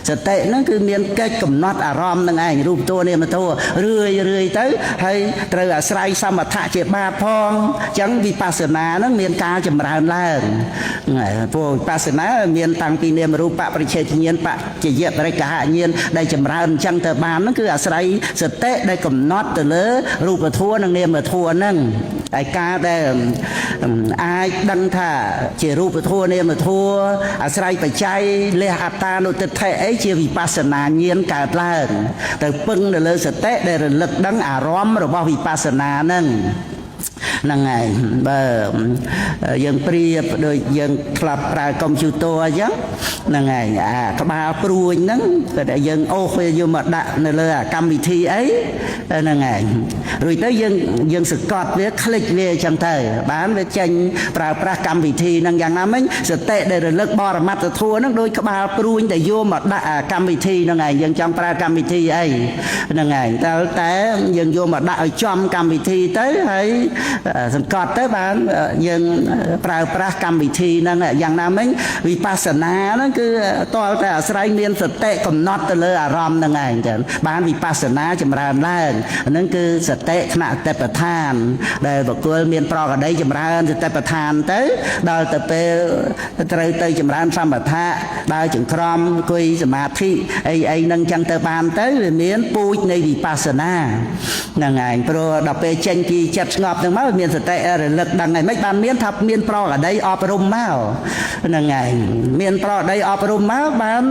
A: សតិហ្នឹងគឺមានកិច្ចកំណត់អារម្មណ៍នឹងឯងរូបតួនាមធម៌រឿយរឿយទៅហើយត្រូវអាស្រ័យសមថៈជាបាបផងអញ្ចឹងវិបស្សនាហ្នឹងមានការចម្រើនឡើងព្រោះវិបស្សនាមានតាំងពីនាមរូបប្រឆេទញ្ញាណបច្ចយបរិកហញ្ញាណដែលចម្រើនអញ្ចឹងទៅបានហ្នឹងគឺអាស្រ័យសតិដែលកំណត់ទៅលើរូបធម៌និងនាមធម៌ហ្នឹងហើយការដែលអាចដឹងថាជារូបធម៌នាមធម៌អាស្រ័យបច្ច័យលះអត្តានុទិដ្ឋិអីជាវិបស្សនាញាណកើតឡើងទៅពឹងនៅលើសតិដែលរលឹកដឹងអារម្មណ៍របស់វិបស្សនាហ្នឹងហ្នឹងហើយបើយើងប្រៀបដូចយើងធ្លាប់ប្រើកុំព្យូទ័រអញ្ចឹងហ្នឹងហើយអាក្បាលព្រួញហ្នឹងតែយើងអូសវាយកមកដាក់នៅលើអាកម្មវិធីអីហ្នឹងហើយរួចទៅយើងយើងសង្កត់វាคลิกវាអញ្ចឹងទៅបានវាចេញប្រើប្រាស់កម្មវិធីហ្នឹងយ៉ាងណាមិញសតិដែលរលឹកបរមត្តធម៌ហ្នឹងដូចក្បាលព្រួញដែលយកមកដាក់អាកម្មវិធីហ្នឹងឯងយើងចង់ប្រើកម្មវិធីអីហ្នឹងឯងតែតែយើងយកមកដាក់ឲ្យចំកម្មវិធីទៅហើយសង្កត់ទៅបានយើងប្រើប្រាស់កម្មវិធីហ្នឹងយ៉ាងណាមិញវិបស្សនាហ្នឹងគឺតលតែអាស្រ័យមានសតិកំណត់ទៅលើអារម្មណ៍ហ្នឹងឯងចឹងបានវិបស្សនាចម្រើនឡើងហ្នឹងគឺសតិថ្នាក់តិប្បដ្ឋានដែលបុគ្គលមានប្រកដីចម្រើនសតិប្បដ្ឋានទៅដល់ទៅពេលត្រូវទៅចម្រើនសមថៈដើរចង្ក្រមអង្គុយសមាធិអីអីហ្នឹងចឹងទៅបានទៅវាមានពូជនៃវិបស្សនាហ្នឹងឯងព្រោះដល់ពេលចេញពីចិត្តស្ងប់ហ្នឹងមកមានសតិរលឹកដឹងហើយមិនបានមានថាមានប្រកដីអប់រំមកហ្នឹងឯងមានប្រកដីអប់រំមកបាន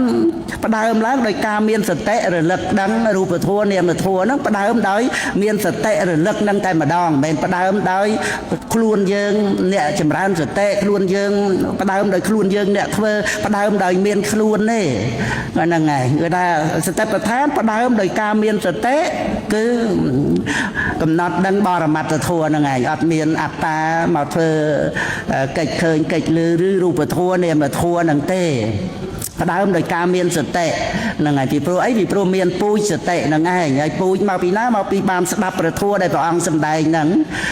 A: ផ្ដើមឡើងដោយការមានសតិរលឹកដឹងរូបធម៌នាមធម៌ហ្នឹងផ្ដើមដោយមានសតិរលឹកហ្នឹងតែម្ដងមិនមែនផ្ដើមដោយខ្លួនយើងអ្នកចម្រើនសតិខ្លួនយើងផ្ដើមដោយខ្លួនយើងអ្នកធ្វើផ្ដើមដោយមានខ្លួនទេហ្នឹងឯងគឺថាសតិប្បដ្ឋានផ្ដើមដោយការមានសតិគឺកំណត់ដឹងបរមត្តធម៌ហ្នឹងឯងអត់មានអត្តាមកធ្វើកិច្ចឃើញកិច្ចឮឬរូបធម៌នាមធម៌ហ្នឹងទេផ្ដើមដោយការមានសតិហ្នឹងហើយពីព្រោះអីពីព្រោះមានពូជសតិហ្នឹងឯងហើយពូជមកពីណាមកពីបានស្ដាប់ព្រះធម៌ដែលព្រះអង្គសម្ដែងហ្នឹង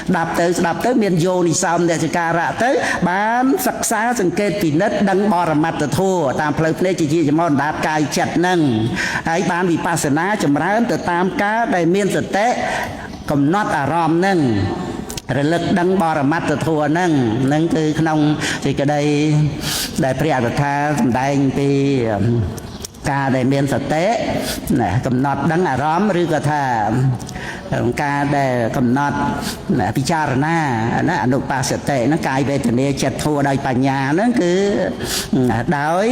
A: ស្ដាប់ទៅស្ដាប់ទៅមានយោនិសោមនសិការៈទៅបានសិក្សាសង្កេតពិនិត្យដឹងបរមត្តធម៌តាមផ្លូវភ្នែកជាជាចំអណ្ដាតកាយចិត្តហ្នឹងហើយបានវិបស្សនាចម្រើនទៅតាមការដែលមានសតិកំណត់អារម្មណ៍ហ្នឹងរលឹកដឹងបរមត្តធម៌ហ្នឹងហ្នឹងគឺក្នុងសេចក្តីដែលព្រះអត្ថាសម្ដែងពីការដែលមានសតិណាកំណត់ដឹងអារម្មណ៍ឬក៏ថាការដែលកំណត់ពិចារណាណាអនុបស្សតិហ្នឹងកាយវេទនាចិត្តធម៌ដោយបញ្ញាហ្នឹងគឺដោយ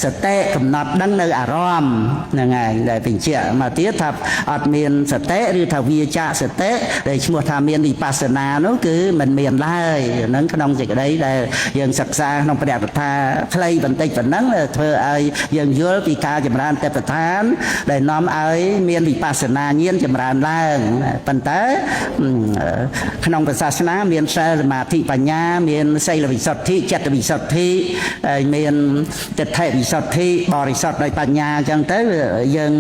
A: សតិកំណត់ដឹងនៅអារម្មណ៍ហ្នឹងឯងដែលបញ្ជាក់មកទៀតថាអត់មានសតិឬថាវាចាកសតិដែលឈ្មោះថាមានវិបស្សនានោះគឺមិនមានឡើយហ្នឹងក្នុងសេចក្តីដែលយើងសិក្សាក្នុងព្រះកថាខ្លីបន្តិចប៉ុណ្ណឹងធ្វើឲ្យយើងយល់ពីការចម្រើនតិប្បដ្ឋានដែលនាំឲ្យមានវិបស្សនាញាណចម្រើន ឡើងប៉ុន្តែក្នុងសាសនាមានសិលសមាធិបញ្ញាមានសីលវិសុទ្ធិចិត្តវិសុទ្ធិហើយមានទិដ្ឋិវិសុទ្ធិបរិសុទ្ធដោយបញ្ញាអញ្ចឹងទៅយើង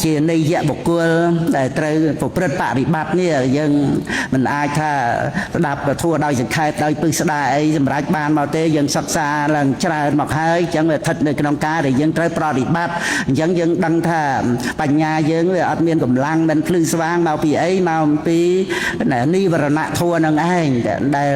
A: ជានិយបុគ្គលដែលត្រូវប្រព្រឹត្តបរិបត្តិនេះយើងមិនអាចថាស្ដាប់ពធដោយសង្ខេបដោយពឹស្ដាអីសម្រាប់បានមកទេយើងសិក្សាឡើងច្រើនមកហើយអញ្ចឹងវាស្ថិតនៅក្នុងការដែលយើងត្រូវប្រតិបត្តិអញ្ចឹងយើងដឹងថាបញ្ញាយើងវាអត់មានកម្លាំងមិនភ្លឺស្វាងមកពីអីមកអំពីនិវរណៈធម៌នឹងឯងដែល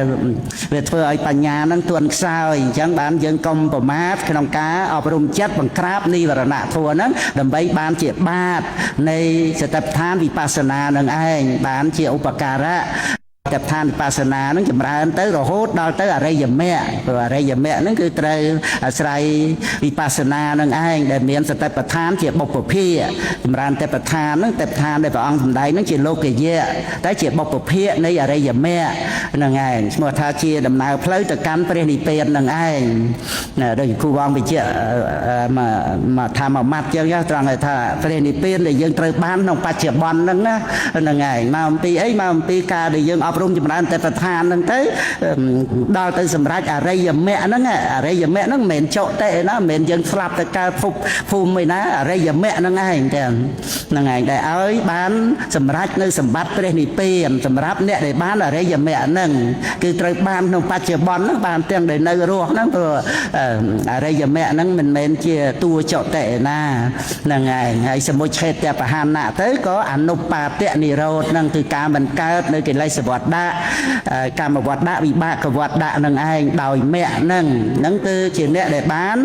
A: វាធ្វើឲ្យបញ្ញានឹងទន់ខ្សោយអញ្ចឹងបានយើងកុំប្រមាទក្នុងការអប់រំចិត្តបង្ក្រាបនិវរណៈធម៌ហ្នឹងដើម្បីបានជាបាតនៃសតិប្បដ្ឋានវិបស្សនានឹងឯងបានជាឧបការៈតដ្ឋានវិបស្សនានឹងចម្រើនទៅរហូតដល់ទៅអរិយមគ្គព្រោះអរិយមគ្គហ្នឹងគឺត្រូវអាស្រ័យវិបស្សនានឹងឯងដែលមានសតិប្បដ្ឋានជាបុព្វភាគចម្រើនតប្បដ្ឋានហ្នឹងតប្បដ្ឋានដែលព្រះអង្គសម្ដែងហ្នឹងជាលោកយៈតែជាបុព្វភាគនៃអរិយមគ្គហ្នឹងឯងឈ្មោះថាជាដំណើរផ្លូវទៅកាន់ព្រះនិព្វាននឹងឯងណាដូចគ្រូវងវិជ្ជាមកថាមួយម៉ាត់ចឹងត្រង់ថាព្រះនិព្វានដែលយើងត្រូវបានក្នុងបច្ចុប្បន្នហ្នឹងណាហ្នឹងឯងមកអំពីអីមកអំពីការដែលយើងអប់រំចម្រើនតែប្រធានហ្នឹងទៅដល់ទៅសម្រេចអរិយមគ្គហ្នឹងអរិយមគ្គហ្នឹងមិនមែនចុតិណាមិនមែនយើងស្លាប់ទៅកើតភពភូមិឯណាអរិយមគ្គហ្នឹងឯងតែហ្នឹងឯងដែលឲ្យបានសម្រេចនៅសម្បត្តិព្រះនិព្វានសម្រាប់អ្នកដែលបានអរិយមគ្គហ្នឹងគឺត្រូវបានក្នុងបច្ចុប្បន្នហ្នឹងបានទាំងដែលនៅរស់ហ្នឹងព្រោះអរិយមគ្គហ្នឹងមិនមែនជាតួចុតិឯណាហ្នឹងឯងហើយសមុច្ឆេតបហានៈទៅក៏អនុបាទៈនិរោធហ្នឹងគឺការមិនកើតនៅកិលេសវត្តៈកម្មវត្តៈវិបាកវត្តៈនឹងឯងដោយមគ្គហ្នឹងហ្នឹងគឺជាអ្នកដែលបាន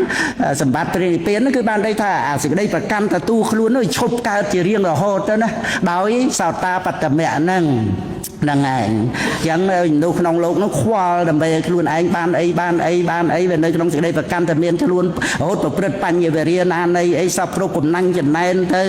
A: សម្បត្តិព្រះនិព្វានហ្នឹងគឺបានន័យថាអាសេចក្តីប្រកាន់តួខ្លួននោះឈប់កើតជារៀងរហូតទៅណាដោយសោតាបត្តមគ្គហ្នឹងហ្នឹងឯងអញ្ចឹងមនុស្សក្នុងលោកនោះខ្វល់ដើម្បីឲ្យខ្លួនឯងបានអីបានអីបានអីវានៅក្នុងសេចក្តីប្រកាន់តែមានខ្លួនរហូតប្រព្រឹត្តបញ្ញវរិយណានៃអីសពគ្រប់កំណាញ់ចំណែនទៅ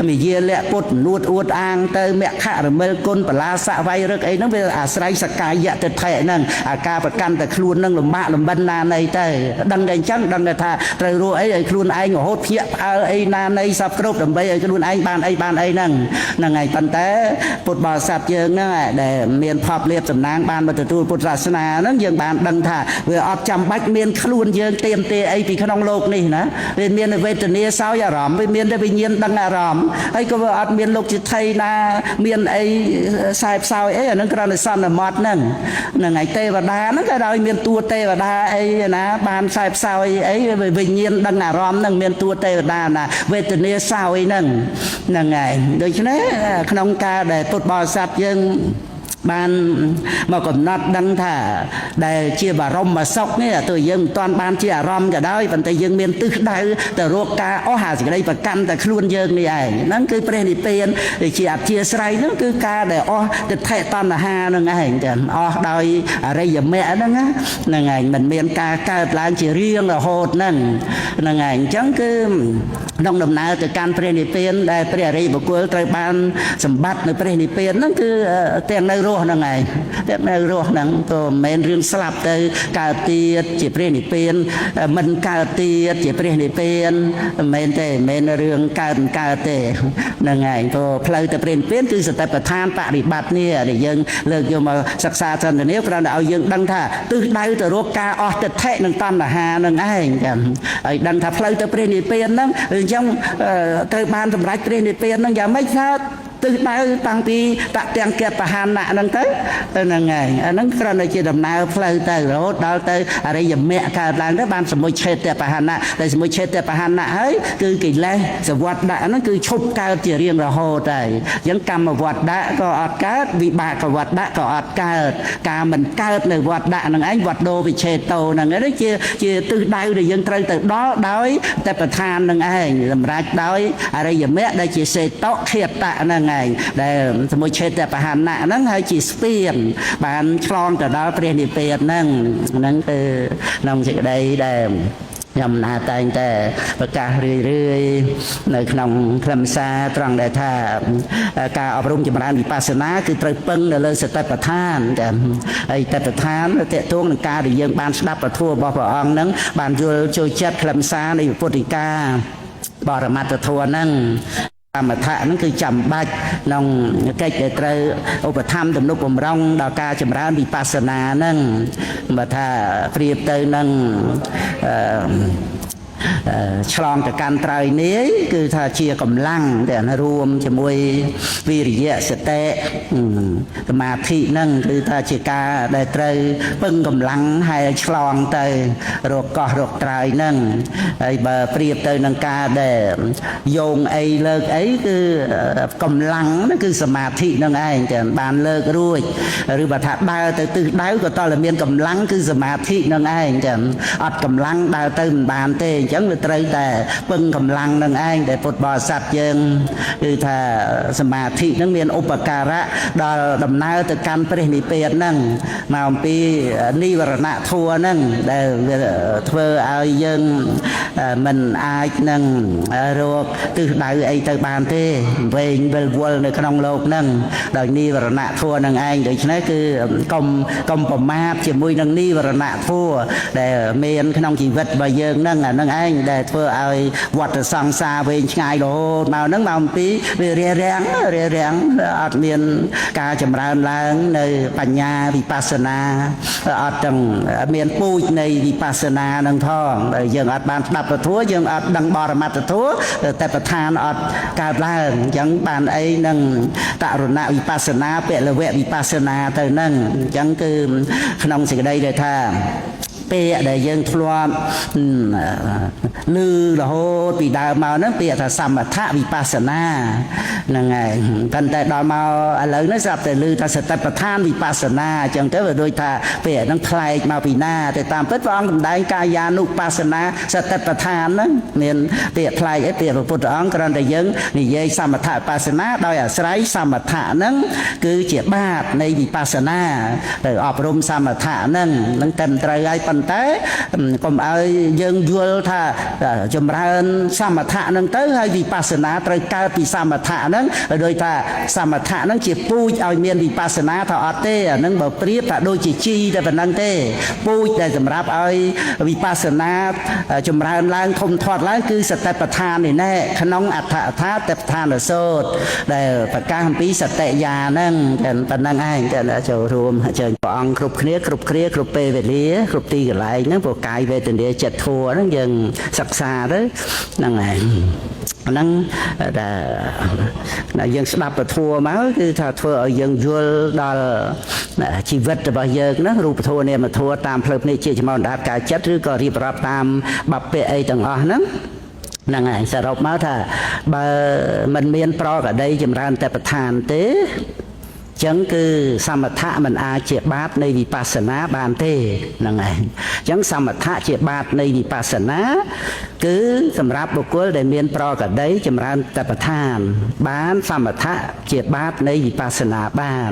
A: វិយាលៈពុទ្ធនួតអួតអាងទៅមគ្គរមិលគុណបលាសវៃរឹកអីហ្នឹងវាអាស្រ័យសកាយៈទិដ្ឋិហ្នឹងអាការប្រកាន់តែខ្លួនហ្នឹងលំបាកលំបិនណានៃទៅដឹងតែអញ្ចឹងដឹងតែថាត្រូវរស់អីឲ្យខ្លួនឯងរហូតភ្ញាក់ផ្អើលអីណានៃសពគ្រប់ដើម្បីឲ្យខ្លួនឯងបានអីបានអីហ្នឹងហ្នឹងហើយប៉ុន្តែពុទ្ធបរិស័ទយើងហ្នឹងដែលមានភពលៀបសំណាងបានមកទទួលពុទ្ធសាសនាហ្នឹងយើងបានដឹងថាវាអត់ចាំបាច់មានខ្លួនយើងទៀមទាអីពីក្នុងលោកនេះណាវាមានវេទនាសោយអារម្មណ៍វាមានតែវិញ្ញាណដឹងអារម្មណ៍ហើយក៏វាអត់មានលោកជាថៃណាមានអីខ្សែផ្សោយអីអាហ្នឹងគ្រាន់តែសន្មត់ហ្នឹងហ្នឹងហើយទេវតាហ្នឹងក៏ដោយមានតួទេវតាអីណាបានខ្សែផ្សោយអីវិញ្ញាណដឹងអារម្មណ៍ហ្នឹងមានតួទេវតាណាវេទនាសោយហ្នឹងហ្នឹងហើយដូច្នេះក្នុងការដែលពុទ្ធបរិស័ទយើងបានមកកំណត់ដឹងថាដែលជាបរមសុខនេះទោះយើងមិនទាន់បានជាអារម្មណ៍ក៏ដោយប៉ុន្តែយើងមានទិសដៅទៅរកការអស់អាសេចក្តីប្រកាន់តែខ្លួនយើងនេះឯងហ្នឹងគឺព្រះនិព្វានជាអធិស្រ័យហ្នឹងគឺការដែលអស់ទិដ្ឋិតណ្ហាហ្នឹងឯងតែអស់ដោយអរិយមគ្គហ្នឹងហ្នឹងឯងមិនមានការកើតឡើងជារៀងរហូតហ្នឹងហ្នឹងឯងអញ្ចឹងគឺក្នុងដំណើរទៅកាន់ព្រះនិព្វានដែលព្រះអរិយបុគ្គលត្រូវបានសម្បត្តិនៅព្រះនិព្វានហ្នឹងគឺទាំងនៅរស់ហ្នឹងឯងទាំងនៅរស់ហ្នឹងក៏មិនមែនរឿងស្លាប់ទៅកើតទៀតជាព្រះនិព្វានមិនកើតទៀតជាព្រះនិព្វានមិនមែនទេមិនមែនរឿងកើតមិនកើតទេហ្នឹងឯងព្រោះផ្លូវទៅព្រះនិព្វានគឺសតិប្បដ្ឋានបរិបត្តិនេះដែលយើងលើកយកមកសិក្សាសន្ទនាគ្រាន់តែឲ្យយើងដឹងថាទិសដៅទៅរកការអស់ទិដ្ឋិនិងតណ្ហាហ្នឹងឯងចាឲ្យដឹងថាផ្លូវទៅព្រះនិព្វានហ្នឹងអញ្ចឹងត្រូវបានសម្រេចព្រះនិព្វានហ្នឹងយ៉ាងម៉េចថាទិសដៅតាំងពីតទាំងកបហានៈហ្នឹងទៅហ្នឹងហើយអាហ្នឹងគ្រាន់តែជាដំណើរផ្លូវទៅរហូតដល់ទៅអរិយមគ្គកើតឡើងទៅបានសមុច្ឆេតបហានៈតែសមុច្ឆេតបហានៈហើយគឺកិលេសវត្តដាក់ហ្នឹងគឺឈប់កើតជារៀងរហូតហើយអញ្ចឹងកម្មវត្តដាក់ក៏អត់កើតវិបាកវត្តដាក់ក៏អត់កើតការមិនកើតនៅវត្តដាក់ហ្នឹងឯងវត្តដូវិឆេតោហ្នឹងឯងជាទិសដៅដែលយើងត្រូវទៅដល់ដោយតែប្រធានហ្នឹងឯងសម្រាប់ដោយអរិយមគ្គដែលជាសេតឃាតៈហ្នឹងឯងដែលសមុច្ឆេតបហានៈហ្នឹងហើយជាស្ពានបានឆ្លងទៅដល់ព្រះនិព្វានហ្នឹងហ្នឹងគឺក្នុងសេចក្តីដែលខ្ញុំណាតែងតែប្រកាសរឿយរឿយនៅក្នុងខ្លឹមសារត្រង់ដែលថាការអប់រំចម្រើនវិបស្សនាគឺត្រូវពឹងនៅលើសតិប្បដ្ឋានចាហើយសតិប្បដ្ឋានទាក់ទងនឹងការដែលយើងបានស្ដាប់ពធរបស់ព្រះអង្គហ្នឹងបានយល់ចូលចិត្តខ្លឹមសារនៃពុទ្ធិកាបរមត្តធម៌ហ្នឹង សមថៈហ្នឹងគឺចាំបាច់ក្នុងកិច្ចដែលត្រូវឧបត្ថម្ភទំនុកបំរុងដល់ការចម្រើនវិបស្សនាហ្នឹង។ បើថាប្រៀបទៅនឹងអឺឆ្លងទៅកាន់ត្រើយនាយ គឺថាជាកម្លាំងដែលរួមជាមួយវិរិយៈ សតិ សមាធិហ្នឹង គឺថាជាការដែលត្រូវពឹងកម្លាំងហើយឆ្លងទៅរកកោះរកត្រើយហ្នឹង។ ហើយបើប្រៀបទៅនឹងការដែលយោងអីលើកអី គឺកម្លាំងហ្នឹងគឺសមាធិហ្នឹងឯង តែបានលើករួច។ ឬបើថាដើរទៅទិសដៅ ក៏តើមានកម្លាំងគឺសមាធិហ្នឹងឯង ចឹងអត់កម្លាំងដើរទៅមិនបានទេ។ អញ្ចឹងវាត្រូវតែពឹងកម្លាំងនឹងឯង ដែលពុទ្ធបរិស័ទយើងគឺថាសមាធិនឹងមានឧបការៈដល់ដំណើរទៅកាន់ព្រះនិព្វានហ្នឹង មកអំពីនិវរណៈធัวហ្នឹង ដែលវាធ្វើឲ្យយើងមិនអាចនឹងរកទិសដៅអីទៅបានទេ វែងវិលវល់នៅក្នុងលោកហ្នឹងដោយនិវរណៈធัวនឹងឯង។ ដូច្នេះគឺកុំប្រមាទជាមួយនឹងនិវរណៈធัวដែលមានក្នុងជីវិតរបស់យើងហ្នឹង អាហ្នឹងឯងដែលធ្វើឲ្យវត្តសង្សារវែងឆ្ងាយរហូតមកហ្នឹង មកអំពីវារារាំងរារាំង អត់មានការចម្រើនឡើងនៅបញ្ញាវិបស្សនា អត់ទាំងមានពូជនៃវិបស្សនានឹងផង។ ដែលយើងអត់បានស្ដាប់ពធ យើងអត់ដឹងបរមត្តធម៌ តែប្រធានអត់កើតឡើង អញ្ចឹងបានអីនឹងតរុណវិបស្សនា ពលវៈវិបស្សនាទៅហ្នឹង។ អញ្ចឹងគឺក្នុងសេចក្តីដែលថាពាក្យដែលយើងធ្លាប់ឮរហូតពីដើមមកហ្នឹង ពាក្យថាសមថវិបស្សនាហ្នឹងឯង ប៉ុន្តែដល់មកឥឡូវនេះ ស្រាប់តែឮថាសតិប្បដ្ឋានវិបស្សនា អញ្ចឹងទៅវាដូចថាពាក្យហ្នឹងប្លែកមកពីណា តែតាមពិតព្រះអង្គសម្ដែងកាយានុបស្សនាសតិប្បដ្ឋានហ្នឹង មានពាក្យប្លែកអី? ពាក្យព្រះពុទ្ធអង្គ គ្រាន់តែយើងនិយាយសមថវិបស្សនាដោយអាស្រ័យសមថៈហ្នឹងគឺជាបាតនៃវិបស្សនា ទៅអប់រំសមថៈហ្នឹងនឹងតែមិនត្រូវហើយ។ ប៉ុន្តែកុំឲ្យយើងយល់ថាចម្រើនសមថៈហ្នឹងទៅ ហើយវិបស្សនាត្រូវកើតពីសមថៈហ្នឹង ដោយថាសមថៈហ្នឹងជាពូជឲ្យមានវិបស្សនា ថាអត់ទេ។ អាហ្នឹងបើប្រៀបថាដូចជាជីតែប៉ុណ្្នឹងទេ ពូជដែលសម្រាប់ឲ្យវិបស្សនាចម្រើនឡើងធំធាត់ឡើង គឺសតិប្បដ្ឋាននេះណែ ក្នុងអដ្ឋថាតិប្បដ្ឋានសូត្រដែលប្រកាសអំពីសតិយាហ្នឹង តែប៉ុណ្្នឹងឯង។ តែចូលរួមអញ្ជើញព្រះអង្គគ្រប់គ្នា គ្រប់គ្រា គ្រប់ពេលវេលា គ្រប់ទីកន្លែងហ្នឹង ព្រោះកាយវេទនាចិត្តធัวហ្នឹងយើងសិក្សាទៅហ្នឹងឯង ហ្នឹងដែលយើងស្ដាប់ពធមក គឺថាធ្វើឲ្យយើងយល់ដល់ជីវិតរបស់យើងហ្នឹង រូបធម៌នាមធម៌តាមផ្លូវភ្នែកជាចំអណ្ដាតកាយចិត្ត ឬក៏រៀបរាប់តាមបព្វៈអីទាំងអស់ហ្នឹងហ្នឹងឯង។ សរុបមកថា បើមិនមានប្រកដីចម្រើនតែប្រឋានទេ ចឹងគឺសមថៈមិនអាចជាបាតនៃវិបស្សនាបានទេហ្នឹងឯង។ ចឹងសមថៈជាបាតនៃវិបស្សនា គឺសម្រាប់បុគ្គលដែលមានប្រកដីចម្រើនតបឋាន បានសមថៈជាបាតនៃវិបស្សនាបាន។